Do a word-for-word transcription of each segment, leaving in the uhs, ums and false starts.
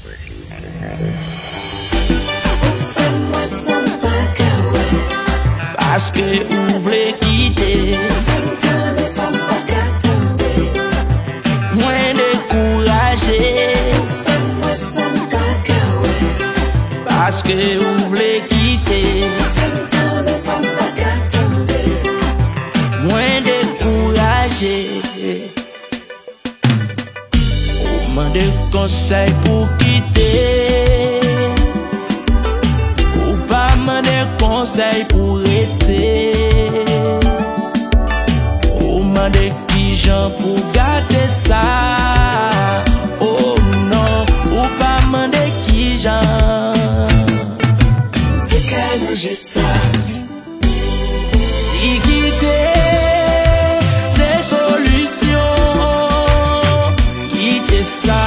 Ou fè m wè sa m pa ka wè. Paske ou vle kite. Ou fè m tande sa m pa ka tande. Mwen dekouraje. Ou fè m wè sa m pa ka wè. Paske ou vle kite. Ou fè m tande sa m pa ka tande. Mwen dekouraje. Ou mande konsèy pou kite. Ou pa mande konsèy pou rete. Ou mande kijan pou gate sa. Oh non, ou pa mande kijan. Ou te ka ranje sa. Si kite se solisyon, kite sa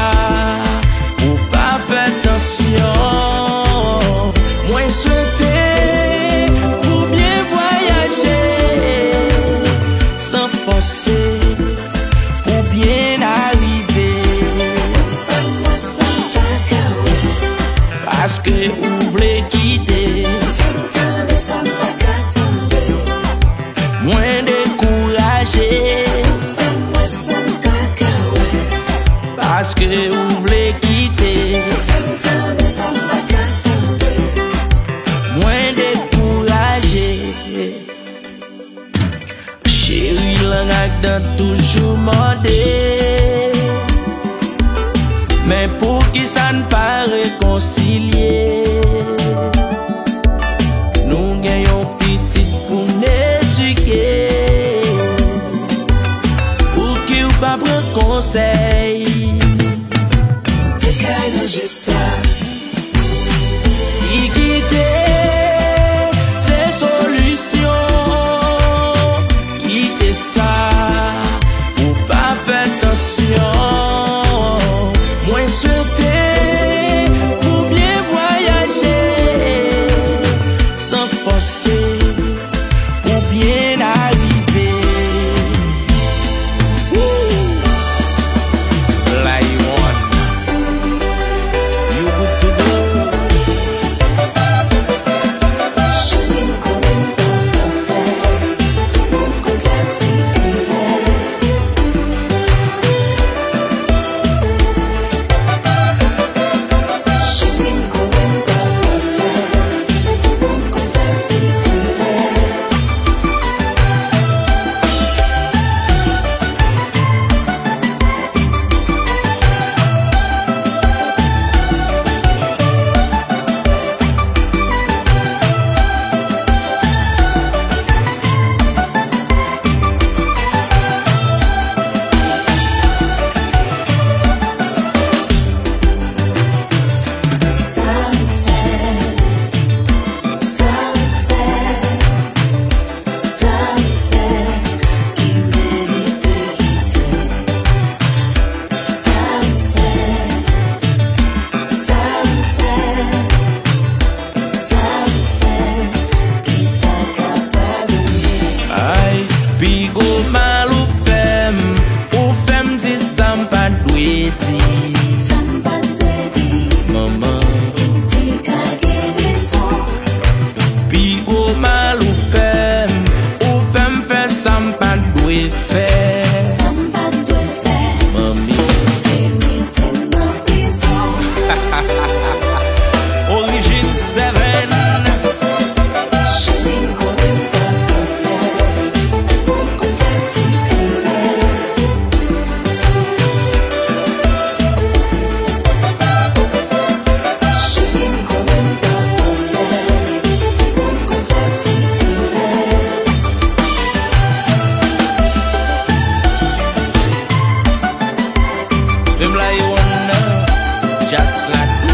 pou pa fè tansyon. Mwen swete pou byen vwayaje san fòse, pou byen arive. Fè m wè sa m pa ka wè. Paske ou vle kite. Fè m tande sa m pa ka tande. Mwen dekouraje. Fè m wè sa m pa ka wè. Paske ou vle kite. Fè m tande sa m pa ka tande. Mwen dekouraje. Cheri, lang ak dan toujou mòde. Men poukisa n pa rekonsilye? Nou gen yon pitit pou n edike. Pouki w pa pran konsèy? Ou te ka ranje sa. Si kite se solisyon, kite sa pou pa fè tansyon. Mwen swete pou byen vwayaje san fòse, pou byen arive. Woo! Fly one. You good to go. Ay, pi gwo mal ou fè m, ou fè m di sa m pa t dwe di. Sa m pa t dwe di. Manman. Ou te ka gen rezon. Pi gwo mal ou fè m, ou fè m fè sa m pa t dwe fè. Sa m pa t dwe fè. Manmi. Ou te mete m nan prizon. Orijin Seven. Cheri m konnen m pa t dwe fè. Ou konvèti anpil. Fè m la e one nan, just like